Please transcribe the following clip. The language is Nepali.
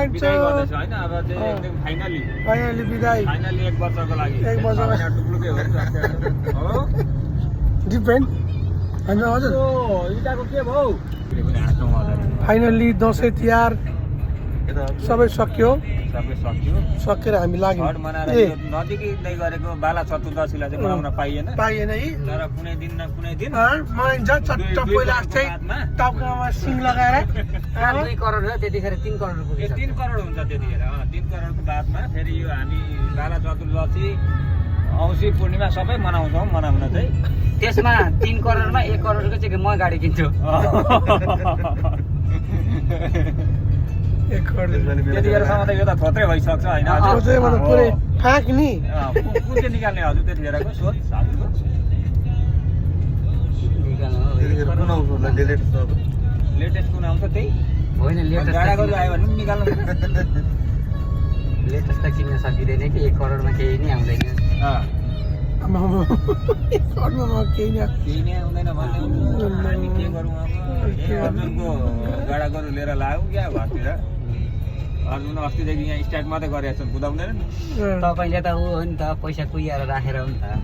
चाहन्छु बिदाई गर्दैछु हैन अब चाहिँ एकदम फाइनली बिदाई 1 वर्षको लागि एक वर्षको टुक्लुकै हो हो डिपेन्ड हैन हजुर ओ इटाको के भयो फेरि पनि हाँस्नु मजा फाइनल्ली दसैँ तिहार सबै सक्यो सबै सक्यो सकेर हामी लाग्यौँ छठ मनाएर यो नजिकै गरेको बाला चतुर्दशीलाई चाहिँ मनाउन पाइएन पाइएन है तर कुनै दिन न कुनै दिन मनाइन्छ चट्ट पहिला चाहिँ टाउकामा सिङ लगाएर 2 करोड र त्यतिखेर 3 करोड पुग्यो 3 करोड हुन्छ त्यतिखेर 3 करोडको बादमा फेरि यो हामी बाला चतुर्दशी औँसी पूर्णिमा सबै मनाउँछौँ मनाउन चाहिँ त्यसमा 3 करोडमा 1 करोडको चाहिँ म गाडी किन्छु त्यतिखेरसम्म त यो त थोत्रै भइसक्छ होइन पुरै फाँक नि कुन चाहिँ निकाल्ने हजुर त्यतिखेरको सोच हजुरको लेटेस्ट कुन आउँछ त्यही होइन गाडाको आयो भने पनि निकाल्नु लेटेस्ट त किन्न सकिँदैन कि 1 करोडमा केही नै आउँदैन केही न केही नै आउँदैन भन्ने हामी के गरौँ अब अर्जुनको गाडा गोरु लिएर लाग्यौँ क्या घरतिर अर्जुन अस्तिदेखि यहाँ स्टार्ट मात्रै गरेको छ कुदाउँदैन तपाईँले त ऊ हो नि त पैसा कुहिएर राखेर हो नि त